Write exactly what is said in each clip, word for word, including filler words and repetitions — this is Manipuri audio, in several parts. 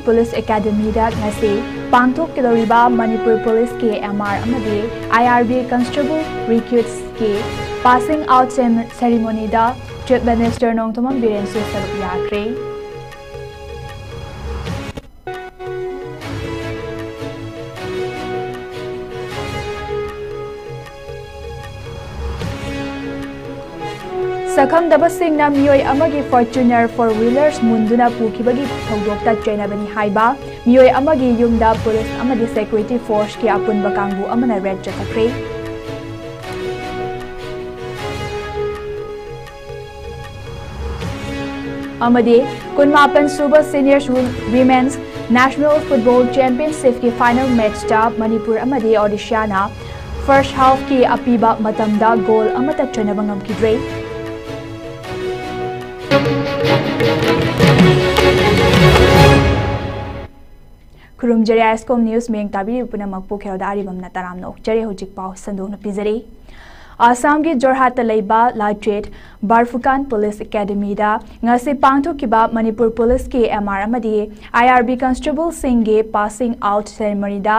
Police Academyꯗ ꯉꯁꯤ ꯄꯥꯡꯊꯣꯛꯀꯗꯧꯔꯤꯕ ꯃꯅꯤꯄꯨꯔ ꯄꯨꯂꯤꯁꯀꯤ ꯑꯦꯝ ꯑꯥꯔ ꯑꯃꯗꯤ ꯑꯥꯏ ꯑꯥꯔ ꯕꯤ Constable Recruitsꯀꯤ Passing Out Cem- Ceremonyꯗ Chief Minister ꯅꯣꯡꯊꯣꯝꯕꯝ ꯕꯤꯔꯦꯟꯁꯨ ꯁꯔꯨꯛ ꯌꯥꯈ꯭ꯔꯦ꯫ ꯁꯛꯈꯪꯗꯕꯁꯤꯡꯅ ꯃꯤꯑꯣꯏ ꯑꯃꯒꯤ Fortuner four wheelers ꯃꯨꯟꯗꯨꯅ ꯄꯨꯈꯤꯕꯒꯤ ꯊꯧꯗꯣꯛꯇ ꯆꯩꯅꯕꯅꯤ ꯍꯥꯏꯕ ꯃꯤꯑꯣꯏ ꯑꯃꯒꯤ ꯌꯨꯝꯗ ꯄꯨꯂꯤꯁ ꯑꯃꯗꯤ security forceꯀꯤ ꯑꯄꯨꯟꯕ ꯀꯥꯡꯕꯨ ꯑꯃꯅ raid ꯆꯠꯊꯈ꯭ꯔꯦ꯫ ꯑꯃꯗꯤ ꯀꯨꯟꯃꯥꯄꯟ ꯁꯨꯕ Seniors Women's National Football Championshipꯀꯤ final matchꯇ Manipur ꯑꯃꯗꯤ ꯑꯣꯗꯤꯁꯥꯅ first halfꯀꯤ ꯑꯄꯤꯕ ꯃꯇꯝꯗ goal ꯑꯃꯠꯇ ꯆꯟꯅꯕ ꯉꯝꯈꯤꯗ꯭ꯔꯦ꯫ ꯈꯨꯔꯨꯝꯖꯔꯤ ꯑꯥꯏ ꯑꯦꯁ ꯀꯣꯝ ꯅ꯭ꯌꯨꯁ ꯃꯤꯠꯌꯦꯡ ꯇꯥꯕꯤꯔꯤꯕ ꯄꯨꯝꯅꯃꯛꯄꯨ ꯈꯦꯔꯣꯗ ꯑꯔꯤꯕꯝꯅ ꯇꯔꯥꯝꯅ ꯑꯣꯛꯆꯔꯤ꯫ ꯍꯧꯖꯤꯛ ꯄꯥꯎ ꯁꯟꯗꯣꯛꯅ ꯄꯤꯖꯔꯤ꯫ ꯑꯁꯥꯝꯒꯤ ꯖꯣꯔꯍꯥꯠꯇ ꯂꯩꯕ ꯂꯥꯆꯦꯠ ꯕꯥꯔꯐꯨꯀꯥꯟ ꯄꯨꯂꯤꯁ ꯑꯦꯀꯥꯗꯃꯤꯗ ꯉꯁꯤ ꯄꯥꯡꯊꯣꯛꯈꯤꯕ ꯃꯅꯤꯄꯨꯔ ꯄꯨꯂꯤꯁꯀꯤ ꯑꯦꯝ ꯑꯥꯔ ꯑꯃꯗꯤ ꯑꯥꯏ ꯑꯥꯔ ꯕꯤ Constableꯁꯤꯡꯒꯤ Passing Out Ceremonyꯗ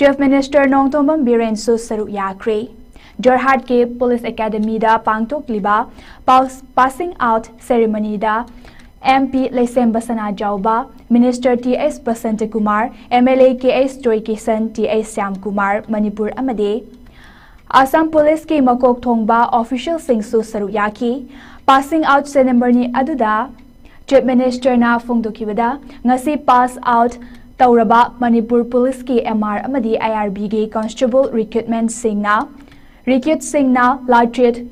Chief Minister ꯅꯣꯡꯊꯣꯝꯕꯝ ꯕꯤꯔꯦꯟꯁꯨ ꯁꯔꯨꯛ ꯌꯥꯈ꯭ꯔꯦ꯫ ꯖꯣꯔꯍꯥꯠꯀꯤ ꯄꯨꯂꯤꯁ ꯑꯦꯀꯥꯗꯃꯤꯗ ꯄꯥꯡꯊꯣꯛꯂꯤꯕ Pass- Passing Out Ceremonyꯗ M P Leishemba Sanajaoba, Minister T H Basantakumar, M L A K H Joykishan, T H Shyamkumar, Manipur ꯑꯃꯗꯤ ꯑꯁꯥꯝ ꯄꯨꯂꯤꯁꯀꯤ ꯃꯀꯣꯛ ꯊꯣꯡꯕ officialꯁꯤꯡꯁꯨ ꯁꯔꯨꯛ ꯌꯥꯈꯤ꯫ Passing Out Ceremony ꯑꯗꯨꯗ Chief Ministerꯅ ꯐꯣꯡꯗꯣꯛꯈꯤꯕꯗ, ꯉꯁꯤ pass out ꯇꯧꯔꯕ ꯃꯅꯤꯄꯨꯔ ꯄꯨꯂꯤꯁꯀꯤ ꯑꯦꯝ ꯑꯥꯔ ꯑꯃꯗꯤ I R ꯕꯤꯒꯤ Constable recruitmentꯁꯤꯡꯅ Recruitꯁꯤꯡꯅ ꯂꯥꯆꯦꯠ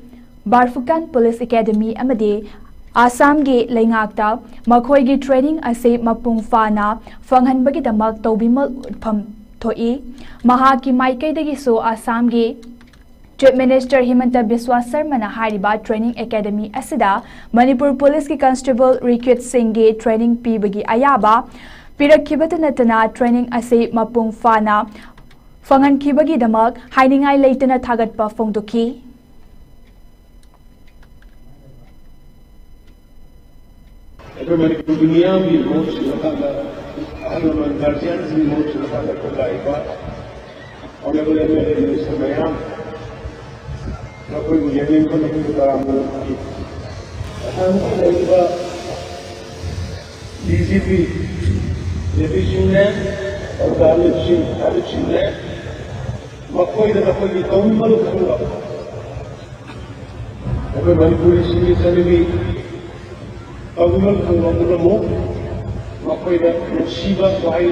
ꯕꯥꯔꯐꯨꯀꯥꯟ police academy ꯑꯃꯗꯤ ꯑꯁꯥꯝꯒꯤ ꯂꯩꯉꯥꯛꯇ ꯃꯈꯣꯏꯒꯤ training ꯑꯁꯤ ꯃꯄꯨꯡ ꯐꯥꯅ ꯐꯪꯍꯟꯕꯒꯤꯗꯃꯛ ꯇꯧꯕꯤꯃꯜ ꯎꯠꯐꯝ ꯊꯣꯛꯏ꯫ ꯃꯍꯥꯛꯀꯤ ꯃꯥꯏꯀꯩꯗꯒꯤꯁꯨ ꯑꯁꯥꯝꯒꯤ Chief Minister ꯍꯤꯃꯟꯇ ꯕꯤꯁ꯭ꯋꯥ ꯁꯔꯃꯅ ꯍꯥꯏꯔꯤꯕ training academy ꯑꯁꯤꯗ ꯃꯅꯤꯄꯨꯔ ꯄꯨꯂꯤꯁꯀꯤ Constable recruitꯁꯤꯡꯒꯤ training ꯄꯤꯕꯒꯤ ꯑꯌꯥꯕ ꯄꯤꯔꯛꯈꯤꯕꯇ ꯅꯠꯇꯅ training ꯑꯁꯤ ꯃꯄꯨꯡ ꯐꯥꯅ ꯐꯪꯍꯟꯈꯤꯕꯒꯤꯗꯃꯛ ꯍꯥꯏꯅꯤꯡꯉꯥꯏ ꯂꯩꯇꯅ ꯊꯥꯒꯠꯄ ꯐꯣꯡꯗꯣꯛꯈꯤ꯫ ꯑꯩꯈꯣꯏ ꯃꯅꯤꯄꯨꯔꯒꯤ ꯃꯤꯌꯥꯝꯒꯤ ꯃꯍꯨꯠ ꯁꯤꯜꯂꯀꯥꯟꯗ ꯑꯍꯜ ꯂꯃꯟ ꯒꯥꯔꯖꯤꯌꯥꯟꯁꯤꯡꯒꯤ ꯃꯍꯨꯠ ꯁꯤꯗ ꯄꯥꯏꯈꯠꯄ ꯂꯥꯛꯏꯕ ꯑꯣꯅꯔꯦꯕꯜ ꯑꯦꯝ ꯑꯦꯜ ꯑꯦ ꯃꯤꯅꯤꯁꯇꯔ ꯃꯌꯥꯝ, ꯃꯈꯣꯏꯕꯨ ꯌꯦꯡꯅꯤꯡꯕ ꯃꯈꯣꯏꯕꯨ ꯇꯔꯥꯝꯅ ꯑꯣꯛꯄꯤ꯫ ꯑꯁꯥꯝꯒꯤ ꯂꯩꯔꯤꯕ ꯗꯤ ꯖꯤ ꯄꯤ ꯂꯦꯄꯤꯁꯤꯡꯅꯦ, ꯄ꯭ꯔꯙꯥꯟ ꯂꯦꯄꯤꯁꯤꯡ ꯍꯥꯏꯕꯁꯤꯡꯅꯦ, ꯃꯈꯣꯏꯗ ꯃꯈꯣꯏꯒꯤ ꯇꯧꯅꯤꯡꯕ ꯂꯨꯈꯨꯡꯕ ꯑꯩꯈꯣꯏ ꯃꯅꯤꯄꯨꯔꯤꯁꯤꯡꯒꯤ ꯆꯠꯅꯕꯤ ꯇꯧꯅꯤꯡꯕ ꯂꯨꯈꯨꯡꯕ ꯄꯨꯝꯅꯃꯛ ꯃꯈꯣꯏꯗ ꯅꯨꯡꯁꯤꯕ ꯋꯥꯍꯩ,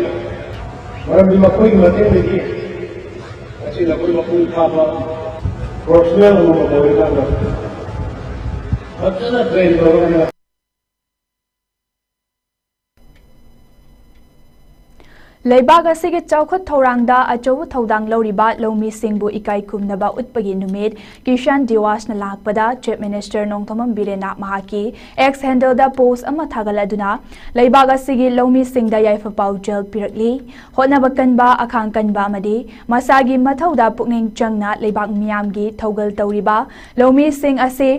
ꯃꯔꯝꯗꯤ ꯃꯈꯣꯏꯒꯤ ꯃꯇꯦꯡꯗꯒꯤ ꯉꯁꯤ ꯑꯩꯈꯣꯏ ꯃꯄꯨꯡ ꯐꯥꯕ ꯄ꯭ꯔꯣꯐꯦꯁꯅꯦꯜ ꯑꯃ ꯑꯣꯏꯔꯀꯥꯟꯗ ꯐꯖꯅ ꯇ꯭ꯔꯦꯟ ꯇꯧꯔꯒ ꯂꯩꯕꯥꯛ ꯑꯁꯤꯒꯤ ꯆꯥꯎꯈꯠ ꯊꯧꯔꯥꯡꯗ ꯑꯆꯧꯕ ꯊꯧꯗꯥꯡ ꯂꯧꯔꯤꯕ ꯂꯧꯃꯤꯁꯤꯡꯕꯨ ꯏꯀꯥꯏ ꯈꯨꯝꯅꯕ ꯎꯠꯄꯒꯤ ꯅꯨꯃꯤꯠ ꯀꯤꯁꯥꯟ ꯗꯤꯋꯥꯁꯅ ꯂꯥꯛꯄꯗ Chief Minister ꯅꯣꯡꯊꯣꯝꯕꯝ ꯕꯤꯔꯦꯟꯅ ꯃꯍꯥꯛꯀꯤ X handleꯗ post ꯑꯃ ꯊꯥꯒꯠꯂꯗꯨꯅ ꯂꯩꯕꯥꯛ ꯑꯁꯤꯒꯤ ꯂꯧꯃꯤꯁꯤꯡꯗ ꯌꯥꯏꯐ ꯄꯥꯎꯖꯦꯜ ꯄꯤꯔꯛꯂꯤ꯫ ꯍꯣꯠꯅꯕ ꯀꯟꯕ, ꯑꯈꯥꯡ ꯀꯟꯕ ꯑꯃꯗꯤ ꯃꯁꯥꯒꯤ ꯃꯊꯧꯗ ꯄꯨꯛꯅꯤꯡ ꯆꯪꯅ ꯂꯩꯕꯥꯛ ꯃꯤꯌꯥꯝꯒꯤ ꯊꯧꯒꯜ ꯇꯧꯔꯤꯕ ꯂꯧꯃꯤꯁꯤꯡ ꯑꯁꯤ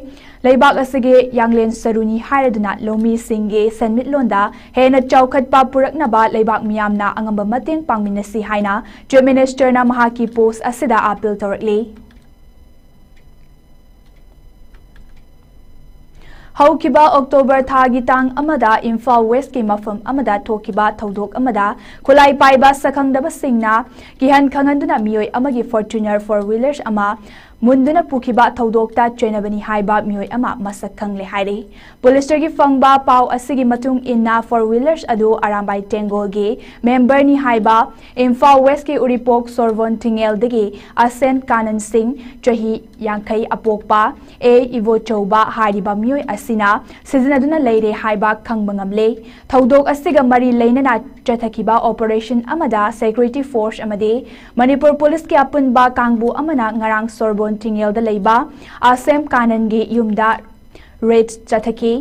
ꯂꯩꯕꯥꯛ ꯑꯁꯤꯒꯤ ꯌꯥꯡꯂꯦꯟ ꯁꯔꯨꯅꯤ ꯍꯥꯏꯔꯗꯨꯅ ꯂꯧꯃꯤꯁꯤꯡꯒꯤ ꯁꯦꯟꯃꯤꯠꯂꯣꯟꯗ ꯍꯦꯟꯅ ꯆꯥꯎꯈꯠꯄ ꯄꯨꯔꯛꯅꯕ ꯂꯩꯕꯥꯛ ꯃꯤꯌꯥꯝꯅ ꯑꯉꯝꯕ ꯃꯇꯦꯡ ꯄꯥꯡꯃꯤꯟꯅꯁꯤ ꯍꯥꯏꯅ Chief Minister ꯅ ꯃꯍꯥꯛꯀꯤ post ꯑꯁꯤꯗ appeal ꯇꯧꯔꯛꯂꯤ꯫ ꯍꯧꯈꯤꯕ October ꯊꯥꯒꯤ ꯇꯥꯡ ꯑꯃꯗ ꯏꯝꯐꯥꯜ West ꯀꯤ ꯃꯐꯝ ꯑꯃꯗ ꯊꯣꯛꯈꯤꯕ ꯊꯧꯗꯣꯛ ꯑꯃꯗ ꯈꯨꯠꯂꯥꯏ ꯄꯥꯏꯕ ꯁꯛꯈꯪꯗꯕꯁꯤꯡꯅ ꯀꯤꯍꯟ ꯈꯪꯍꯟꯗꯨꯅ ꯃꯤꯑꯣꯏ ꯑꯃꯒꯤ Fortuner four wheelers ꯑꯃ ꯃꯨꯟꯗꯨꯅ ꯄꯨꯈꯤꯕ ꯊꯧꯗꯣꯛꯇ ꯆꯦꯟꯅꯕꯅꯤ ꯍꯥꯏꯕ ꯃꯤꯑꯣꯏ ꯑꯃ ꯃꯁꯛ ꯈꯪꯂꯦ ꯍꯥꯏꯔꯤ꯫ ꯄꯨꯂꯤꯁꯇꯒꯤ ꯐꯪꯕ ꯄꯥꯎ ꯑꯁꯤꯒꯤ ꯃꯇꯨꯡ ꯏꯟꯅ, four wheelers ꯑꯗꯨ ꯑꯔꯥꯝꯕꯥꯏ ꯇꯦꯡꯒꯣꯜꯒꯤ member ꯅꯤ ꯍꯥꯏꯕ ꯏꯝꯐꯥꯜ West ꯀꯤ ꯎꯔꯤꯄꯣꯛ ꯁꯣꯔꯕꯣꯟ ꯊꯤꯡꯉꯦꯜꯗꯒꯤ ꯑꯁꯦꯝ ꯀꯥꯅꯟ ꯁꯤꯡ, ꯆꯍꯤ ꯌꯥꯡꯈꯩ, ꯑꯄꯣꯛꯄ ꯑꯦ ꯏꯕꯣꯆꯧꯕ ꯍꯥꯏꯔꯤꯕ ꯃꯤꯑꯣꯏ ꯑꯁꯤꯅ ꯁꯤꯖꯤꯟꯅꯗꯨꯅ ꯂꯩꯔꯦ ꯍꯥꯏꯕ ꯈꯪꯕ ꯉꯝꯂꯦ꯫ ꯊꯧꯗꯣꯛ ꯑꯁꯤꯒ ꯃꯔꯤ ꯂꯩꯅꯅ ꯆꯠꯊꯈꯤꯕ operation ꯑꯃꯗ security force ꯑꯃꯗꯤ ꯃꯅꯤꯄꯨꯔ ꯄꯨꯂꯤꯁꯀꯤ ꯑꯄꯨꯟꯕ ꯀꯥꯡꯕꯨ ꯑꯃꯅ ꯉꯔꯥꯡ ꯁꯣꯔꯕꯣꯟ ꯊꯤꯡꯉꯦꯜꯗ ꯂꯩꯕ ꯑꯁꯦꯝ ꯀꯥꯅꯟꯒꯤ ꯌꯨꯝꯗ raid ꯆꯠꯊꯈꯤ꯫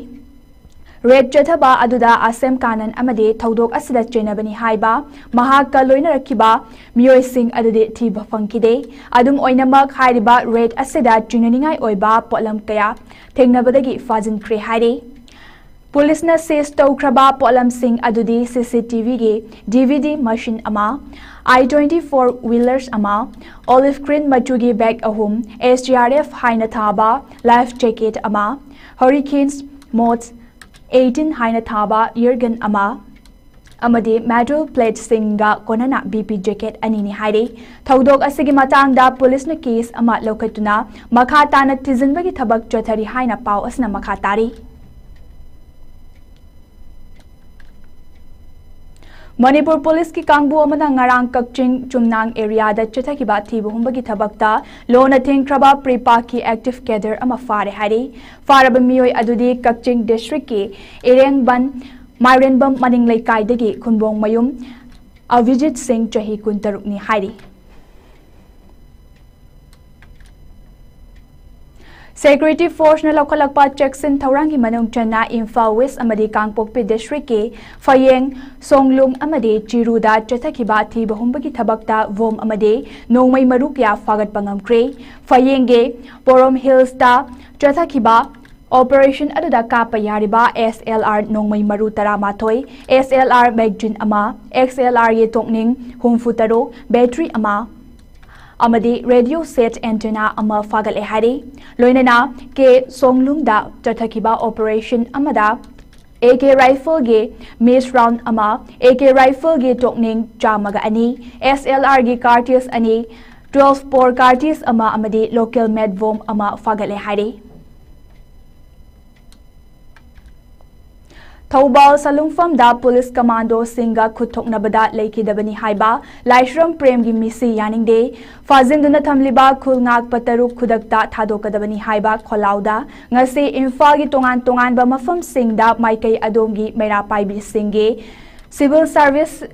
Raid ꯆꯠꯊꯕ ꯑꯗꯨꯗ ꯑꯁꯦꯝ ꯀꯥꯅꯟ ꯑꯃꯗꯤ ꯊꯧꯗꯣꯛ ꯑꯁꯤꯗ ꯆꯦꯟꯅꯕꯅꯤ ꯍꯥꯏꯕ ꯃꯍꯥꯛꯀ ꯂꯣꯏꯅꯔꯛꯈꯤꯕ ꯃꯤꯑꯣꯏꯁꯤꯡ ꯑꯗꯨꯗꯤ ꯊꯤꯕ ꯐꯪꯈꯤꯗꯦ꯫ ꯑꯗꯨꯝ ꯑꯣꯏꯅꯃꯛ, ꯍꯥꯏꯔꯤꯕ raid ꯑꯁꯤꯗ ꯆꯤꯡꯅꯅꯤꯡꯉꯥꯏ ꯑꯣꯏꯕ ꯄꯣꯠꯂꯝ ꯀꯌꯥ ꯊꯦꯡꯅꯕꯗꯒꯤ ꯐꯥꯖꯤꯟꯈ꯭ꯔꯦ ꯍꯥꯏꯔꯤ꯫ ꯄꯨꯂꯤꯁꯅ ꯁꯤꯖ ꯇꯧꯈ꯭ꯔꯕ ꯄꯣꯠꯂꯝꯁꯤꯡ ꯑꯗꯨꯗꯤ ꯁꯤ ꯁꯤ ꯇꯤ ꯚꯤꯒꯤ ꯗꯤ ꯚꯤ ꯗꯤ ꯃꯦꯁꯤꯟ ꯑꯃ, ꯑꯥꯏ ꯇ꯭ꯋꯦꯟꯇꯤ ꯐꯣꯔ ꯋꯤꯂꯔꯁ ꯑꯃ, ꯑꯣꯂꯤꯚ ꯒ꯭ꯔꯤꯟ ꯃꯆꯨꯒꯤ ꯕꯦꯒ ꯑꯍꯨꯝ, ꯑꯦꯁ ꯗꯤ ꯑꯥꯔ ꯑꯦꯐ ꯍꯥꯏꯅ ꯊꯥꯕ ꯂꯥꯏꯐ ꯖꯦꯀꯦꯠ ꯑꯃ, ꯍꯔꯤꯀꯦꯟꯁ ꯃꯣꯗ ꯑꯩꯠꯇꯤꯟ ꯍꯥꯏꯅ ꯊꯥꯕ ꯏꯌꯔꯒꯟ ꯑꯃ, ꯑꯃꯗꯤ ꯃꯦꯇꯜ ꯄ꯭ꯂꯦꯠꯁꯤꯡꯒ ꯀꯣꯟꯅꯅ ꯕꯤ ꯄꯤ ꯖꯦꯀꯦꯠ ꯑꯅꯤꯅꯤ ꯍꯥꯏꯔꯤ꯫ ꯊꯧꯗꯣꯛ ꯑꯁꯤꯒꯤ ꯃꯇꯥꯡꯗ ꯄꯨꯂꯤꯁꯅ ꯀꯦꯁ ꯑꯃ ꯂꯧꯈꯠꯇꯨꯅ ꯃꯈꯥ ꯇꯥꯅ ꯊꯤꯖꯤꯟꯕꯒꯤ ꯊꯕꯛ ꯆꯠꯊꯔꯤ ꯍꯥꯏꯅ ꯄꯥꯎ ꯑꯁꯤꯅ ꯃꯈꯥ ꯇꯥꯔꯤ꯫ ꯃꯅꯤꯄꯨꯔ ꯄꯨꯂꯤꯁꯀꯤ ꯀꯥꯡꯕꯨ ꯑꯃꯅ ꯉꯔꯥꯡ ꯀꯛꯆꯤꯡ ꯆꯨꯝꯅꯥꯡ ꯑꯦꯔꯤꯌꯥꯗ ꯆꯠꯊꯈꯤꯕ ꯊꯤꯕ ꯍꯨꯝꯕꯒꯤ ꯊꯕꯛꯇ ꯂꯣꯟꯅ ꯊꯤꯡꯈ꯭ꯔꯕ ꯄ꯭ꯔꯤꯄꯥꯛꯀꯤ ꯑꯦꯛꯇꯤꯚ ꯀꯦꯗꯔ ꯑꯃ ꯐꯥꯔꯦ ꯍꯥꯏꯔꯤ꯫ ꯐꯥꯔꯕ ꯃꯤꯑꯣꯏ ꯑꯗꯨꯗꯤ ꯀꯛꯆꯤꯡ ꯗꯤꯁꯇ꯭ꯔꯤꯛꯀꯤ ꯏꯔꯦꯡꯕꯟ ꯃꯥꯏꯔꯦꯟꯕꯝ ꯃꯅꯤꯡ ꯂꯩꯀꯥꯏꯗꯒꯤ ꯈꯨꯟꯕꯣꯡ ꯃꯌꯨꯝ ꯑꯚꯤꯖꯤꯠ ꯁꯤꯡ, ꯆꯍꯤ ꯀꯨꯟꯇꯔꯨꯛꯅꯤ ꯍꯥꯏꯔꯤ꯫ ꯁꯦꯀ꯭ꯌꯨꯔꯤꯇꯤ ꯐꯣꯔꯁꯅ ꯂꯧꯈꯠꯂꯛꯄ ꯆꯦꯛꯁꯤꯟ ꯊꯧꯔꯥꯡꯒꯤ ꯃꯅꯨꯡ ꯆꯟꯅ ꯏꯝꯐꯥꯜ ꯋꯦꯁ ꯑꯃꯗꯤ ꯀꯥꯡꯄꯣꯛꯄꯤ ꯗꯤꯁꯇ꯭ꯔꯤꯛꯀꯤ ꯐꯌꯦꯡ, ꯁꯣꯡꯂꯨꯡ ꯑꯃꯗꯤ ꯆꯤꯔꯨꯗ ꯆꯠꯊꯈꯤꯕ ꯊꯤꯕ ꯍꯨꯝꯕꯒꯤ ꯊꯕꯛꯇ ꯕꯣꯝ ꯑꯃꯗꯤ ꯅꯣꯡꯃꯩ ꯃꯔꯨ ꯀꯌꯥ ꯐꯥꯒꯠꯄ ꯉꯝꯈ꯭ꯔꯦ꯫ ꯐꯌꯦꯡꯒꯤ ꯄꯣꯔꯣꯝ ꯍꯤꯜꯁꯇ ꯆꯠꯊꯈꯤꯕ ꯑꯣꯄꯔꯦꯁꯟ ꯑꯗꯨꯗ ꯀꯥꯞꯄ ꯌꯥꯔꯤꯕ ꯑꯦꯁ ꯑꯦꯜ ꯑꯥꯔ ꯅꯣꯡꯃꯩ ꯃꯔꯨ ꯇꯔꯥꯃꯥꯊꯣꯏ, ꯑꯦꯁ ꯑꯦꯜ ꯑꯥꯔ ꯃꯦꯒꯖꯤꯟ ꯑꯃ, ꯑꯦꯛꯁ ꯑꯦꯜ ꯑꯥꯔꯒꯤ ꯇꯣꯛꯅꯤꯡ ꯍꯨꯝꯐꯨ ꯇꯔꯨꯛ, ꯕꯦꯇ꯭ꯔꯤ ꯑꯃ ꯑꯃꯗꯤ ꯔꯦꯗꯤꯑꯣ ꯁꯦꯠ ꯑꯦꯟꯇꯦꯅꯥ ꯑꯃ ꯐꯥꯒꯠꯂꯦ ꯍꯥꯏꯔꯤ꯫ ꯂꯣꯏꯅꯅ ꯀꯦ ꯁꯣꯡꯂꯨꯡꯗ ꯆꯠꯊꯈꯤꯕ ꯑꯣꯄꯔꯦꯁꯟ ꯑꯃꯗ ꯑꯦ ꯀꯦ ꯔꯥꯏꯐꯜꯒꯤ ꯃꯤꯁ ꯔꯥꯎꯟ ꯑꯃ, ꯑꯦ ꯀꯦ ꯔꯥꯏꯐꯜꯒꯤ ꯇꯣꯛꯅꯤꯡ ꯆꯥꯝꯃꯒ ꯑꯅꯤ, ꯑꯦꯁ ꯑꯦꯜ ꯑꯥꯔꯒꯤ ꯀꯥꯔꯇꯤꯁ ꯑꯅꯤ, ꯇ꯭ꯋꯦꯜꯐ ꯕꯣꯔ ꯀꯥꯔꯇꯤꯁ ꯑꯃ ꯑꯃꯗꯤ ꯂꯣꯀꯦꯜ ꯃꯦꯗ ꯕꯣꯝ ꯑꯃ ꯐꯥꯒꯠꯂꯦ ꯍꯥꯏꯔꯤ꯫ ꯊꯧꯕꯥꯜ ꯁꯂꯨꯡꯐꯝꯗ ꯄꯨꯂꯤꯁ ꯀꯃꯥꯟꯗꯣꯁꯤꯡꯒ ꯈꯨꯠ ꯊꯣꯛꯅꯕꯗ ꯂꯩꯈꯤꯗꯕꯅꯤ ꯍꯥꯏꯕ ꯂꯥꯏꯁ꯭ꯔꯝ ꯄ꯭ꯔꯦꯝꯒꯤ ꯃꯤꯁꯤ ꯌꯥꯅꯤꯡꯗꯦ꯫ ꯐꯥꯖꯤꯟꯗꯨꯅ ꯊꯝꯂꯤꯕ ꯈꯨꯜ ꯉꯥꯛꯄ ꯇꯔꯨꯛ ꯈꯨꯗꯛꯇ ꯊꯥꯗꯣꯛꯀꯗꯕꯅꯤ ꯍꯥꯏꯕ ꯈꯣꯜꯂꯥꯎꯗ ꯉꯁꯤ ꯏꯝꯐꯥꯜꯒꯤ ꯇꯣꯉꯥꯟ ꯇꯣꯉꯥꯟꯕ ꯃꯐꯝꯁꯤꯡꯗ ꯃꯥꯏꯀꯩ ꯑꯗꯣꯝꯒꯤ ꯃꯩꯔꯥ ꯄꯥꯏꯕꯤꯁꯤꯡꯒꯤ ꯁꯤꯚꯤꯜ ꯁꯥꯔꯚꯤꯁ,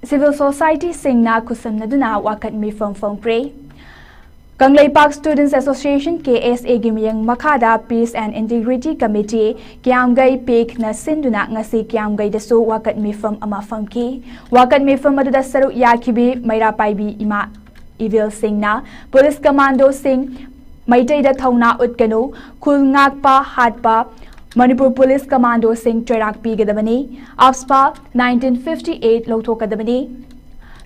ꯁꯤꯚꯤꯜ ꯁꯣꯁꯥꯏꯇꯤꯁꯤꯡꯅ ꯈꯨꯠꯁꯝꯅꯗꯨꯅ ꯋꯥꯀꯠ ꯃꯤꯐꯝ ꯐꯣꯡꯈ꯭ꯔꯦ꯫ ꯀꯪꯂꯩꯄꯥꯛ ꯁ꯭ꯇꯨꯗꯦꯟꯠꯁ ꯑꯦꯁꯣꯁꯤꯌꯦꯁꯟ, ꯀꯦ ꯑꯦꯁ ꯑꯦꯒꯤ ꯃꯤꯌꯦꯡ ꯃꯈꯥꯗ Peace and Integrity Committee, ꯀꯤꯌꯥꯝꯒꯩ ꯄꯦꯛꯅ ꯁꯤꯟꯗꯨꯅ ꯉꯁꯤ ꯀꯤꯌꯥꯝꯒꯩꯗꯁꯨ ꯋꯥꯀꯠ ꯃꯤꯐꯝ ꯑꯃ ꯐꯝꯈꯤ꯫ ꯋꯥꯀꯠ ꯃꯤꯐꯝ ꯑꯗꯨꯗ ꯁꯔꯨꯛ ꯌꯥꯈꯤꯕꯤ ꯃꯩꯔꯥ ꯄꯥꯏꯕꯤ ꯏꯃꯥ ꯏꯕꯦꯜꯁꯤꯡꯅ ꯄꯨꯂꯤꯁ ꯀꯃꯥꯟꯗꯣꯁꯤꯡ ꯃꯩꯇꯩꯗ ꯊꯧꯅꯥ ꯎꯠꯀꯅꯨ, ꯈꯨꯜ ꯉꯥꯛꯄ ꯍꯥꯠꯄ, ꯃꯅꯤꯄꯨꯔ ꯄꯨꯂꯤꯁ ꯀꯃꯥꯟꯗꯣꯁꯤꯡ ꯆꯩꯔꯥꯛ ꯄꯤꯒꯗꯕꯅꯤ꯫ ꯑꯞꯁꯄꯥ nineteen fifty eight ꯂꯧꯊꯣꯛꯀꯗꯕꯅꯤ꯫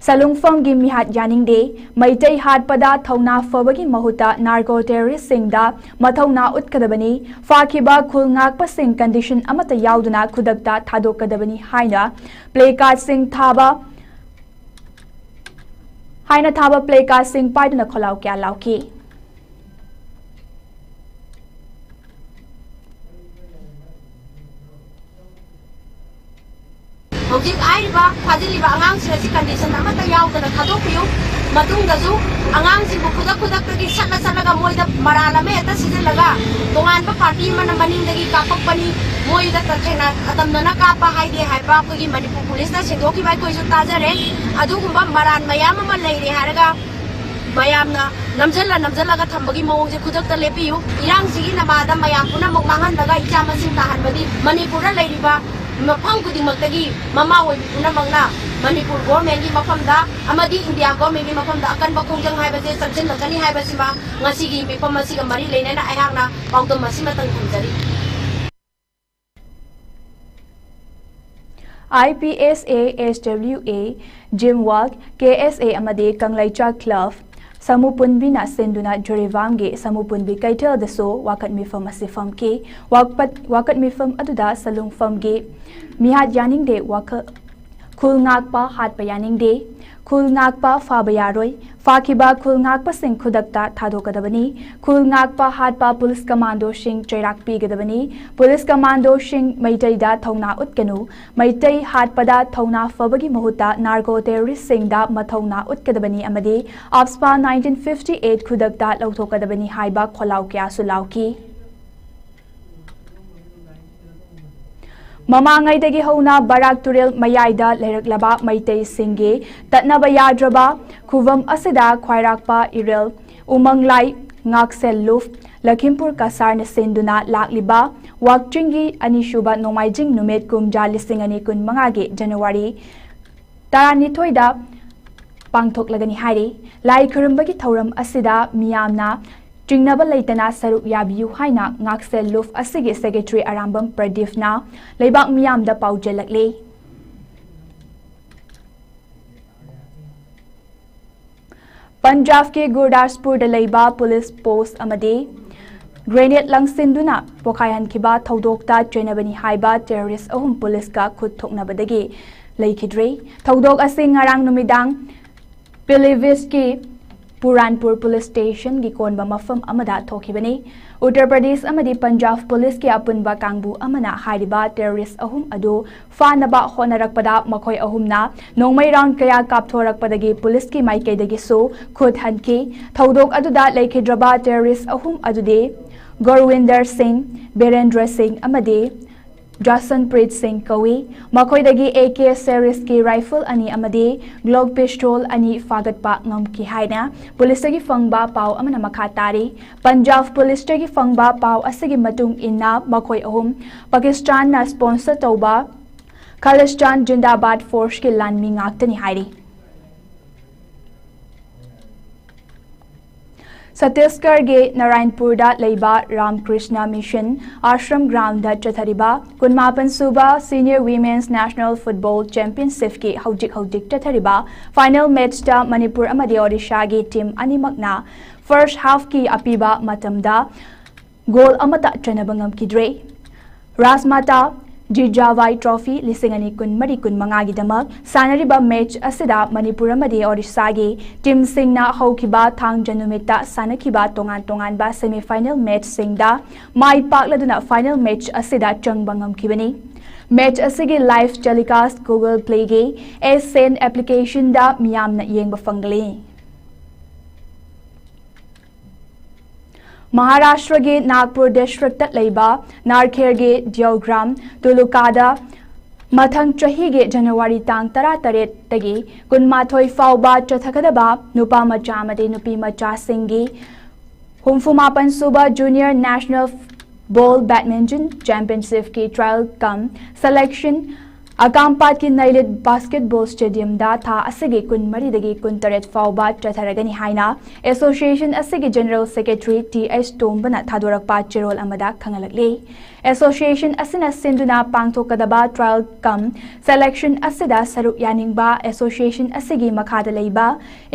ꯁꯂꯨꯡꯐꯝꯒꯤ ꯃꯤꯍꯥꯠ ꯌꯥꯅꯤꯡꯗꯦ꯫ ꯃꯩꯇꯩ ꯍꯥꯠꯄꯗ ꯊꯧꯅꯥ ꯐꯕꯒꯤ ꯃꯍꯨꯠꯇ ꯅꯥꯔꯀꯣ ꯇꯦꯔꯣꯔꯤꯁꯁꯤꯡꯗ ꯃꯊꯧꯅꯥ ꯎꯠꯀꯗꯕꯅꯤ꯫ ꯐꯥꯈꯤꯕ ꯈꯨꯜ ꯉꯥꯛꯄꯁꯤꯡ ꯀꯟꯗꯤꯁꯟ ꯑꯃꯠꯇ ꯌꯥꯎꯗꯅ ꯈꯨꯗꯛꯇ ꯊꯥꯗꯣꯛꯀꯗꯕꯅꯤ ꯍꯥꯏꯅ ꯄ꯭ꯂꯦꯀꯥꯔꯗꯁꯤꯡ ꯊꯥꯕ ꯍꯥꯏꯅ ꯊꯥꯕ ꯄ꯭ꯂꯦꯀꯥꯔꯗꯁꯤꯡ ꯄꯥꯏꯗꯨꯅ ꯈꯣꯜꯂꯥꯎ ꯀꯌꯥ ꯂꯥꯎꯈꯤ꯫ ꯍꯧꯖꯤꯛ ꯍꯥꯏꯔꯤꯕ ꯐꯥꯖꯤꯜꯂꯤꯕ ꯑꯉꯥꯡꯁꯤꯡ ꯑꯁꯤ ꯀꯟꯗꯤꯁꯟ ꯑꯃꯠꯇ ꯌꯥꯎꯗꯅ ꯊꯥꯗꯣꯛꯄꯤꯌꯨ꯫ ꯃꯇꯨꯡꯗꯁꯨ ꯑꯉꯥꯡꯁꯤꯡꯕꯨ ꯈꯨꯗꯛ ꯈꯨꯗꯛꯇꯒꯤ ꯁꯠꯂ ꯁꯠꯂꯒ ꯃꯣꯏꯗ ꯃꯔꯥꯜ ꯑꯃ ꯍꯦꯛꯇ ꯁꯤꯖꯤꯜꯂꯒ ꯇꯣꯉꯥꯟꯕ ꯄꯥꯔꯇꯤ ꯑꯃꯅ ꯃꯅꯤꯡꯗꯒꯤ ꯀꯥꯞꯄꯛꯄꯅꯤ, ꯃꯣꯏꯗ ꯇꯁꯦꯡꯅ ꯑꯇꯝꯅꯅ ꯀꯥꯞꯄ ꯍꯥꯏꯗꯦ ꯍꯥꯏꯕ ꯑꯩꯈꯣꯏꯒꯤ ꯃꯅꯤꯄꯨꯔ ꯄꯨꯂꯤꯁꯅ ꯁꯦꯡꯗꯣꯛꯈꯤꯕ ꯑꯩꯈꯣꯏꯁꯨ ꯇꯥꯖꯔꯦ꯫ ꯑꯗꯨꯒꯨꯝꯕ ꯃꯔꯥꯜ ꯃꯌꯥꯝ ꯑꯃ ꯂꯩꯔꯦ ꯍꯥꯏꯔꯒ ꯃꯌꯥꯝꯅ ꯅꯝꯁꯤꯜꯂ ꯅꯝꯁꯤꯜꯂꯒ ꯊꯝꯕꯒꯤ ꯃꯑꯣꯡꯁꯦ ꯈꯨꯗꯛꯇ ꯂꯦꯞꯄꯤꯌꯨ꯫ ꯏꯔꯥꯡꯁꯤꯒꯤ ꯅꯃꯥꯗ ꯃꯌꯥꯝ ꯄꯨꯝꯅꯃꯛ ꯃꯥꯡꯍꯟꯕꯒ ꯏꯆꯥ ꯃꯁꯤꯡ ꯇꯥꯍꯟꯕꯗꯤ ꯃꯅꯤꯄꯨꯔꯗ ꯂꯩꯔꯤꯕ ꯃꯐꯝ ꯈꯨꯗꯤꯡꯃꯛꯇꯒꯤ ꯃꯃꯥ ꯑꯣꯏꯕꯤ ꯄꯨꯝꯅꯃꯛꯅ ꯃꯅꯤꯄꯨꯔ ꯒꯣꯔꯃꯦꯟꯒꯤ ꯃꯐꯝꯗ ꯑꯃꯗꯤ ꯏꯟꯗꯤꯌꯥ ꯒꯣꯔꯃꯦꯟꯒꯤ ꯃꯐꯝꯗ ꯑꯀꯟꯕ ꯈꯣꯡꯖꯪ ꯍꯥꯏꯕꯁꯦ ꯆꯪꯁꯤꯜꯂꯛꯀꯅꯤ ꯍꯥꯏꯕꯁꯤꯃ ꯉꯁꯤꯒꯤ ꯃꯤꯐꯝ ꯑꯁꯤꯒ ꯃꯔꯤ ꯂꯩꯅꯅ ꯑꯩꯍꯥꯛꯅ ꯄꯥꯎꯗꯝ ꯑꯁꯤꯃꯇꯪ ꯊꯝꯖꯔꯤ꯫ I P S A, S W A, gym work, K S A ꯑꯃꯗꯤ ꯀꯪꯂꯩꯆꯥꯛ ꯀ꯭ꯂꯕ ꯁꯃꯨ ꯄꯨꯟꯕꯤꯅ ꯁꯤꯟꯗꯨꯅ ꯖꯤꯔꯤꯕꯥꯝꯒꯤ ꯁꯃꯨ ꯄꯨꯟꯕꯤ ꯀꯩꯊꯦꯜꯗꯁꯨ ꯋꯥꯀꯠ ꯃꯤꯐꯝ ꯑꯁꯤ ꯐꯝꯈꯤ꯫ ꯋꯥꯀꯠ, ꯋꯥꯀꯠ ꯃꯤꯐꯝ ꯑꯗꯨꯗ ꯁꯂꯨꯡꯐꯝꯒꯤ ꯃꯤꯍꯥꯠ ꯌꯥꯅꯤꯡꯗꯦ, ꯋꯥꯈꯜ, ꯈꯨꯜ ꯉꯥꯛꯄ ꯍꯥꯠꯄ ꯌꯥꯅꯤꯡꯗꯦ, ꯈꯨꯜ ꯉꯥꯛꯄ ꯐꯥꯕ ꯌꯥꯔꯣꯏ, ꯐꯥꯈꯤꯕ ꯈꯨꯜ ꯉꯥꯛꯄꯁꯤꯡ ꯈꯨꯗꯛꯇ ꯊꯥꯗꯣꯛꯀꯗꯕꯅꯤ, ꯈꯨꯜ ꯉꯥꯛꯄ ꯍꯥꯠꯄ ꯄꯨꯂꯤꯁ ꯀꯃꯥꯟꯗꯣꯁꯤꯡ ꯆꯩꯔꯥꯛ ꯄꯤꯒꯗꯕꯅꯤ, ꯄꯨꯂꯤꯁ ꯀꯃꯥꯟꯗꯣꯁꯤꯡ ꯃꯩꯇꯩꯗ ꯊꯧꯅꯥ ꯎꯠꯀꯅꯨ, ꯃꯩꯇꯩ ꯍꯥꯠꯄꯗ ꯊꯧꯅꯥ ꯐꯕꯒꯤ ꯃꯍꯨꯠꯇ ꯅꯥꯔꯀꯣ ꯇꯦꯔꯣꯔꯤꯁꯁꯤꯡꯗ ꯃꯊꯧꯅꯥ ꯎꯠꯀꯗꯕꯅꯤ ꯑꯃꯗꯤ ꯑꯞꯁꯄꯥ nineteen fifty eight ꯈꯨꯗꯛꯇ ꯂꯧꯊꯣꯛꯀꯗꯕꯅꯤ ꯍꯥꯏꯕ ꯈꯣꯜꯂꯥꯎ ꯀꯌꯥꯁꯨ ꯂꯥꯎꯈꯤ꯫ ꯃꯃꯥꯡꯉꯩꯗꯒꯤ ꯍꯧꯅ ꯕꯔꯥꯛ ꯇꯨꯔꯦꯜ ꯃꯌꯥꯏꯗ ꯂꯩꯔꯛꯂꯕ ꯃꯩꯇꯩꯁꯤꯡꯒꯤ ꯇꯠꯅꯕ ꯌꯥꯗ꯭ꯔꯕ ꯈꯨꯕꯝ ꯑꯁꯤꯗ ꯈ꯭ꯋꯥꯏꯔꯥꯛꯄ ꯏꯔꯦꯜ ꯎꯃꯪꯂꯥꯏ ꯉꯥꯛꯁꯦꯜ ꯂꯨꯞ ꯂꯈꯤꯝꯄꯨꯔ ꯀꯁꯥꯔꯅ ꯁꯤꯟꯗꯨꯅ ꯂꯥꯛꯂꯤꯕ ꯋꯥꯛꯆꯤꯡꯒꯤ ꯑꯅꯤꯁꯨꯕ ꯅꯣꯡꯃꯥꯏꯖꯤꯡ ꯅꯨꯃꯤꯠ ꯀꯨꯝꯖꯥ ꯂꯤꯁꯤꯡ ꯑꯅꯤ ꯀꯨꯟ ꯃꯉꯥꯒꯤ ꯖꯅꯋꯥꯔꯤ ꯇꯔꯥꯅꯤꯊꯣꯏꯗ ꯄꯥꯡꯊꯣꯛꯂꯒꯅꯤ ꯍꯥꯏꯔꯤ꯫ ꯂꯥꯏ ꯈꯨꯔꯨꯝꯕꯒꯤ ꯊꯧꯔꯝ ꯑꯁꯤꯗ ꯃꯤꯌꯥꯝꯅ ꯆꯤꯡꯅꯕ ꯂꯩꯇꯅ ꯁꯔꯨꯛ ꯌꯥꯕꯤꯌꯨ ꯍꯥꯏꯅ ꯉꯥꯛꯁꯦꯜ ꯂꯨꯞ ꯑꯁꯤꯒꯤ ꯁꯦꯀ꯭ꯔꯦꯇꯔꯤ ꯑꯔꯥꯝꯕꯝ ꯄ꯭ꯔꯗꯤꯞꯅ ꯂꯩꯕꯥꯛ ꯃꯤꯌꯥꯝꯗ ꯄꯥꯎꯖꯦꯜꯂꯛꯂꯤ꯫ ꯄꯟꯖꯥꯕꯀꯤ ꯒꯨꯔꯗꯥꯁꯄꯨꯔꯗ ꯂꯩꯕ ꯄꯨꯂꯤꯁ ꯄꯣꯁ ꯑꯃꯗꯤ ꯒ꯭ꯔꯦꯅꯦꯗ ꯂꯪꯁꯤꯟꯗꯨꯅ ꯄꯣꯈꯥꯏꯍꯟꯈꯤꯕ ꯊꯧꯗꯣꯛꯇ ꯆꯦꯟꯅꯕꯅꯤ ꯍꯥꯏꯕ ꯇꯦꯔꯣꯔꯤꯁ ꯑꯍꯨꯝ ꯄꯨꯂꯤꯁꯀ ꯈꯨꯠ ꯊꯣꯛꯅꯕꯗꯒꯤ ꯂꯩꯈꯤꯗ꯭ꯔꯦ꯫ ꯊꯧꯗꯣꯛ ꯑꯁꯤ ꯉꯔꯥꯡ ꯅꯨꯃꯤꯗꯥꯡ ꯄꯤꯂꯤꯚꯤꯠꯀꯤ ꯄꯨꯔꯥꯟꯄꯨꯔ ꯄꯨꯂꯤꯁ ꯁ꯭ꯇꯦꯁꯟꯒꯤ ꯀꯣꯟꯕ ꯃꯐꯝ ꯑꯃꯗ ꯊꯣꯛꯈꯤꯕꯅꯤ꯫ ꯎꯠꯇꯔ ꯄ꯭ꯔꯗꯦꯁ ꯑꯃꯗꯤ ꯄꯟꯖꯥꯕ ꯄꯨꯂꯤꯁꯀꯤ ꯑꯄꯨꯟꯕ ꯀꯥꯡꯕꯨ ꯑꯃꯅ ꯍꯥꯏꯔꯤꯕ ꯇꯦꯔꯣꯔꯤꯁ ꯑꯍꯨꯝ ꯑꯗꯨ ꯐꯥꯅꯕ ꯍꯣꯠꯅꯔꯛꯄꯗ ꯃꯈꯣꯏ ꯑꯍꯨꯝꯅ ꯅꯣꯡꯃꯩ ꯔꯥꯎꯟ ꯀꯌꯥ ꯀꯥꯞꯊꯣꯔꯛꯄꯗꯒꯤ ꯄꯨꯂꯤꯁꯀꯤ ꯃꯥꯏꯀꯩꯗꯒꯤꯁꯨ ꯈꯨꯠ ꯍꯟꯈꯤ꯫ ꯊꯧꯗꯣꯛ ꯑꯗꯨꯗ ꯂꯩꯈꯤꯗ꯭ꯔꯕ ꯇꯦꯔꯣꯔꯤꯁ ꯑꯍꯨꯝ ꯑꯗꯨꯗꯤ ꯒꯣꯔꯋꯤꯟꯗꯔ ꯁꯤꯡ, ꯕꯤꯔꯦꯟꯗ꯭ꯔ ꯁꯤꯡ ꯑꯃꯗꯤ ꯖꯁꯟꯄ꯭ꯔꯤꯠ ꯁꯤꯡ ꯀꯧꯏ꯫ ꯃꯈꯣꯏꯗꯒꯤ ꯑꯦ ꯀꯦ ꯁꯦꯔꯤꯁꯀꯤ ꯔꯥꯏꯐꯜ ꯑꯅꯤ ꯑꯃꯗꯤ ꯒ꯭ꯂꯣꯛ ꯄꯤꯁꯇꯣꯜ ꯑꯅꯤ ꯐꯥꯒꯠꯄ ꯉꯝꯈꯤ ꯍꯥꯏꯅ ꯄꯨꯂꯤꯁꯇꯒꯤ ꯐꯪꯕ ꯄꯥꯎ ꯑꯃꯅ ꯃꯈꯥ ꯇꯥꯔꯤ꯫ ꯄꯟꯖꯥꯕ ꯄꯨꯂꯤꯁꯇꯒꯤ ꯐꯪꯕ ꯄꯥꯎ ꯑꯁꯤꯒꯤ ꯃꯇꯨꯡ ꯏꯟꯅ ꯃꯈꯣꯏ ꯑꯍꯨꯝ ꯄꯥꯀꯤꯁꯇꯥꯟꯅ ꯁ꯭ꯄꯣꯟꯁꯔ ꯇꯧꯕ ꯈꯥꯂꯤꯁꯇꯥꯟ ꯖꯤꯟꯗꯥꯕꯥꯗ ꯐꯣꯔꯁꯀꯤ ꯂꯥꯟꯃꯤ ꯉꯥꯛꯇꯅꯤ ꯍꯥꯏꯔꯤ꯫ ꯁꯠꯇꯤꯁꯒꯔꯒꯤ ꯅꯥꯔꯥꯌꯟꯄꯨꯔꯗ ꯂꯩꯕ ꯔꯥꯝ ꯀ꯭ꯔꯤꯁꯅ ꯃꯤꯁꯟ ꯑꯥꯁ꯭ꯔꯝ ꯒ꯭ꯔꯥꯎꯟꯗ ꯆꯠꯊꯔꯤꯕ ꯀꯨꯟꯃꯥꯄꯟ ꯁꯨꯕ ꯁꯤꯅꯤꯌꯔ ꯋꯤꯃꯦꯟꯁ ꯅꯦꯁꯅꯦꯜ ꯐꯨꯠꯕꯣꯜ ꯆꯦꯝꯄꯤꯌꯟꯁꯤꯞꯀꯤ ꯍꯧꯖꯤꯛ ꯍꯧꯖꯤꯛ ꯆꯠꯊꯔꯤꯕ ꯐꯥꯏꯅꯦꯜ ꯃꯦꯆꯇ ꯃꯅꯤꯄꯨꯔ ꯑꯃꯗꯤ ꯑꯣꯗꯤꯁꯥꯒꯤ ꯇꯤꯝ ꯑꯅꯤꯃꯛꯅ ꯐꯥꯔꯁ ꯍꯥꯐꯀꯤ ꯑꯄꯤꯕ ꯃꯇꯝꯗ ꯒꯣꯜ ꯑꯃꯠꯇ ꯆꯟꯅꯕ ꯉꯝꯈꯤꯗ꯭ꯔꯦ꯫ ꯔꯥꯖꯃꯥꯇꯥ ꯖꯤꯖꯥꯕꯥꯏ ꯇ꯭ꯔꯣꯐꯤ ꯂꯤꯁꯤꯡ ꯑꯅꯤ ꯀꯨꯟꯃꯔꯤ ꯀꯨꯟꯃꯉꯥꯒꯤꯗꯃꯛ ꯁꯥꯟꯅꯔꯤꯕ ꯃꯦꯆ ꯑꯁꯤꯗ ꯃꯅꯤꯄꯨꯔ ꯑꯃꯗꯤ ꯑꯣꯗꯤꯁꯥꯒꯤ ꯇꯤꯝꯁꯤꯡꯅ ꯍꯧꯈꯤꯕ ꯊꯥꯡꯖ ꯅꯨꯃꯤꯠꯇ ꯁꯥꯟꯅꯈꯤꯕ ꯇꯣꯉꯥꯟ ꯇꯣꯉꯥꯟꯕ ꯁꯦꯃꯤꯐꯥꯏꯅꯦꯜ ꯃꯦꯆꯁꯤꯡꯗ ꯃꯥꯏ ꯄꯥꯛꯂꯗꯨꯅ ꯐꯥꯏꯅꯦꯜ ꯃꯦꯆ ꯑꯁꯤꯗ ꯆꯪꯕ ꯉꯝꯈꯤꯕꯅꯤ꯫ ꯃꯦꯆ ꯑꯁꯤꯒꯤ ꯂꯥꯏꯚ ꯇꯦꯂꯤꯀꯥꯁ Google Playꯒꯤ ꯑꯦꯁ ꯁꯦꯟ ꯑꯦꯄ꯭ꯂꯤꯀꯦꯁꯟꯗ ꯃꯤꯌꯥꯝꯅ ꯌꯦꯡꯕ ꯐꯪꯒꯅꯤ꯫ ꯃꯍꯥꯔꯥꯁꯇ꯭ꯔꯒꯤ ꯅꯥꯒꯄꯨꯔ ꯗꯤꯁꯇ꯭ꯔꯤꯛꯇ ꯂꯩꯕ ꯅꯥꯔꯈꯦꯔꯒꯤ ꯗꯤꯌꯣꯒ꯭ꯔꯥꯝ ꯇꯨꯂꯨꯀꯥꯗ ꯃꯊꯪ ꯆꯍꯤꯒꯤ ꯖꯅꯋꯥꯔꯤ ꯇꯥꯡ ꯇꯔꯥꯇꯔꯦꯠꯇꯒꯤ ꯀꯨꯟꯃꯥꯊꯣꯏ ꯐꯥꯎꯕ ꯆꯠꯊꯒꯗꯕ ꯅꯨꯄꯥ ꯃꯆꯥ ꯑꯃꯗꯤ ꯅꯨꯄꯤ ꯃꯆꯥꯁꯤꯡꯒꯤ ꯍꯨꯝꯐꯨꯃꯥꯄꯟ ꯁꯨꯕ ꯖꯨꯅꯤꯌꯔ ꯅꯦꯁꯅꯦꯜ ꯕꯣꯜ ꯕꯦꯗꯃꯤꯟꯇꯟ ꯆꯦꯝꯄꯤꯌꯟꯁꯤꯞꯀꯤ ꯇ꯭ꯔꯥꯌꯦꯜ ꯀꯝ ꯁꯦꯂꯦꯛꯁꯟ ꯑꯀꯥꯝꯄꯥꯠꯀꯤ ꯅꯩꯂꯤꯠ ꯕꯥꯁꯀꯦꯠꯕꯣꯜ ꯁ꯭ꯇꯦꯗꯤꯌꯝꯗ ꯊꯥ ꯑꯁꯤꯒꯤ ꯀꯨꯟꯃꯔꯤꯗꯒꯤ ꯀꯨꯟꯇꯔꯦꯠ ꯐꯥꯎꯕ ꯆꯠꯊꯔꯒꯅꯤ ꯍꯥꯏꯅ ꯑꯦꯁꯣꯁꯤꯌꯦꯁꯟ ꯑꯁꯤꯒꯤ ꯖꯦꯅꯔꯦꯜ ꯁꯦꯀ꯭ꯔꯦꯇꯔꯤ ꯇꯤ ꯑꯩꯆ ꯇꯣꯝꯕꯅ ꯊꯥꯗꯣꯔꯛꯄ ꯆꯦꯔꯣꯜ ꯑꯃꯗ ꯈꯪꯍꯜꯂꯛꯂꯤ꯫ ꯑꯦꯁꯣꯁꯤꯌꯦꯁꯟ ꯑꯁꯤꯅ ꯁꯤꯟꯗꯨꯅ ꯄꯥꯡꯊꯣꯛꯀꯗꯕ trial cum selection ꯑꯁꯤꯗ ꯁꯔꯨꯛ ꯌꯥꯅꯤꯡꯕ ꯑꯦꯁꯣꯁꯤꯌꯦꯁꯟ ꯑꯁꯤꯒꯤ ꯃꯈꯥꯗ ꯂꯩꯕ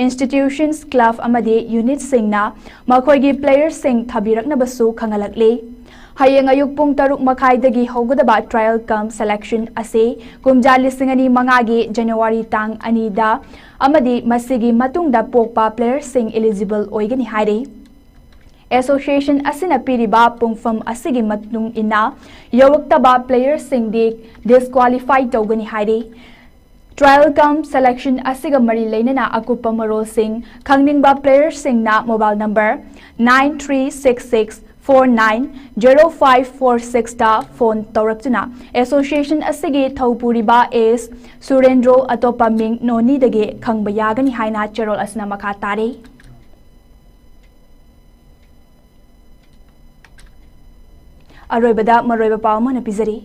institutions, club ꯑꯃꯗꯤ unitꯁꯤꯡꯅ ꯃꯈꯣꯏꯒꯤ playerꯁꯤꯡ ꯊꯥꯕꯤꯔꯛꯅꯕꯁꯨ ꯈꯪꯍꯜꯂꯛꯂꯤ꯫ ꯍꯌꯦꯡ ꯑꯌꯨꯛ ꯄꯨꯡ ꯇꯔꯨꯛ ꯃꯈꯥꯏꯗꯒꯤ ꯍꯧꯒꯗꯕ trial cum selection ꯑꯁꯤ ꯀꯨꯝꯖꯥ ꯂꯤꯁꯤꯡ ꯑꯅꯤ ꯃꯉꯥꯒꯤ ꯖꯅꯋꯥꯔꯤ ꯇꯥꯡ ꯑꯅꯤꯗ ꯑꯃꯗꯤ ꯃꯁꯤꯒꯤ ꯃꯇꯨꯡꯗ ꯄꯣꯛꯄ playerꯁꯤꯡ eligible ꯑꯣꯏꯒꯅꯤ ꯍꯥꯏꯔꯤ꯫ ꯑꯦꯁꯣꯁꯤꯌꯦꯁꯟ ꯑꯁꯤꯅ ꯄꯤꯔꯤꯕ ꯄꯨꯡꯐꯝ ꯑꯁꯤꯒꯤ ꯃꯇꯨꯡ ꯏꯟꯅ ꯌꯧꯔꯛꯇꯕ playerꯁꯤꯡꯗꯤ disqualify ꯇꯧꯒꯅꯤ ꯍꯥꯏꯔꯤ꯫ Trial cum selection ꯑꯁꯤꯒ ꯃꯔꯤ ꯂꯩꯅꯅ ꯑꯀꯨꯞꯄ ꯃꯔꯣꯜꯁꯤꯡ ꯈꯪꯅꯤꯡꯕ playerꯁꯤꯡꯅ mobile number nine three six six four nine zero five four sixꯇ phone ꯇꯧꯔꯛꯇꯨꯅ ꯑꯦꯁꯣꯁꯤꯌꯦꯁꯟ ꯑꯁꯤꯒꯤ ꯊꯧꯄꯨꯔꯤꯕ ꯑꯦꯁ ꯁꯨꯔꯦꯟꯗ꯭ꯔꯣ ꯑꯇꯣꯞꯄ ꯃꯤꯡ ꯅꯣꯅꯤꯗꯒꯤ ꯈꯪꯕ ꯌꯥꯒꯅꯤ ꯍꯥꯏꯅ ꯆꯦꯔꯣꯜ ꯑꯁꯤꯅ ꯃꯈꯥ ꯇꯥꯔꯤ꯫ ꯑꯔꯣꯏꯕꯗ ꯃꯔꯨꯑꯣꯏꯕ ꯄꯥꯎ ꯑꯃꯅ ꯄꯤꯖꯔꯤ꯫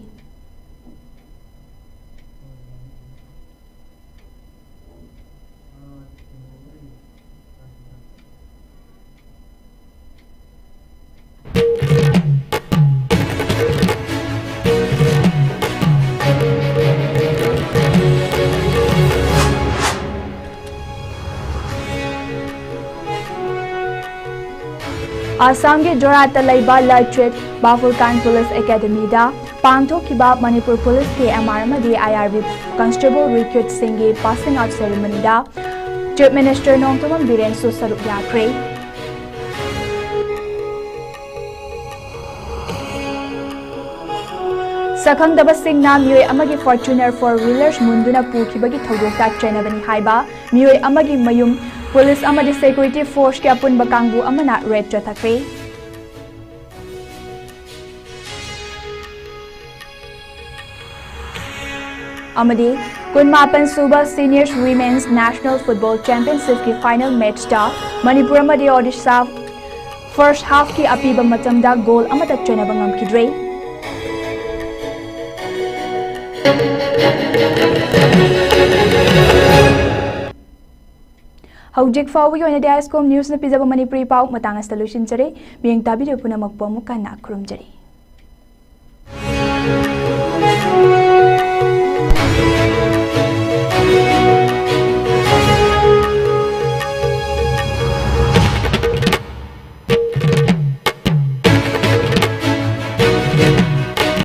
ꯑꯁꯥꯝꯒꯤ ꯖꯣꯔꯍꯥꯠꯇ ꯂꯩꯕ ꯂꯆꯤꯠ ꯕꯥꯐꯨꯔꯀꯥꯟ ꯄꯨꯂꯤꯁ ꯑꯦꯀꯥꯗꯃꯤꯗ ꯄꯥꯡꯊꯣꯛꯈꯤꯕ ꯃꯅꯤꯄꯨꯔ ꯄꯨꯂꯤꯁꯀꯤ ꯑꯦꯝ ꯑꯥꯔ ꯑꯃꯗꯤ ꯑꯥꯏ ꯑꯥꯔ ꯕꯤ ꯀꯟꯁꯇꯦꯕꯜ ꯔꯤꯀ꯭ꯔꯨꯠꯁꯤꯡꯒꯤ ꯄꯥꯁꯤꯡ ꯑꯥꯎꯠ ꯁꯦꯔꯦꯃꯣꯅꯤꯗ ꯆꯤꯐ ꯃꯤꯅꯤꯁꯇꯔ ꯅꯣꯡꯊꯣꯝꯕꯝ ꯕꯤꯔꯦꯟꯁꯨ ꯁꯔꯨꯛ ꯌꯥꯈ꯭ꯔꯦ꯫ ꯁꯛꯈꯪꯗꯕꯁꯤꯡꯅ ꯃꯤꯑꯣꯏ ꯑꯃꯒꯤ Fortuner four wheelers ꯃꯨꯟꯗꯨꯅ ꯄꯨꯈꯤꯕꯒꯤ ꯊꯧꯗꯣꯛꯇ ꯆꯦꯟꯅꯕꯅꯤ ꯍꯥꯏꯕ ꯃꯤꯑꯣꯏ ꯑꯃꯒꯤ ꯃꯌꯨꯝ ꯄꯨꯂꯤꯁ ꯑꯃꯗꯤ ꯁꯦꯀ꯭ꯌꯨꯔꯤꯇꯤ ꯐꯣꯔꯁꯀꯤ ꯑꯄꯨꯟꯕ ꯀꯥꯡꯕꯨ ꯑꯃꯅ ꯔꯦꯗ ꯆꯠꯊꯈ꯭ꯔꯦ꯫ ꯑꯃꯗꯤ ꯀꯨꯟꯃꯥꯄꯟ ꯁꯨꯕ Seniors Women's National Football Championshipꯀꯤ final matchꯇ Manipur ꯑꯃꯗꯤ ꯑꯣꯗꯤꯁꯥ first halfꯀꯤ ꯑꯄꯤꯕ ꯃꯇꯝꯗ goal ꯑꯃꯠꯇ ꯆꯟꯅꯕ ꯉꯝꯈꯤꯗ꯭ꯔꯦ꯫ ꯍꯧꯖꯤꯛ ꯐꯥꯎꯕꯒꯤ ꯑꯣꯏꯅꯗꯤ ꯑꯥꯏ ꯑꯦꯁ ꯀꯣꯝ ꯅ꯭ꯌꯨꯁꯅ ꯄꯤꯖꯕ ꯃꯅꯤꯄꯨꯔꯤ ꯄꯥꯎ ꯃꯇꯥꯡ ꯑꯁꯤꯗ ꯂꯣꯏꯁꯤꯟꯖꯔꯦ꯫ ꯃꯤꯠꯌꯦꯡ ꯇꯥꯕꯤꯔꯤꯕ ꯄꯨꯝꯅꯃꯛꯄꯨ ꯑꯃꯨꯛ ꯍꯟꯅ ꯈꯨꯔꯨꯝꯖꯔꯤ꯫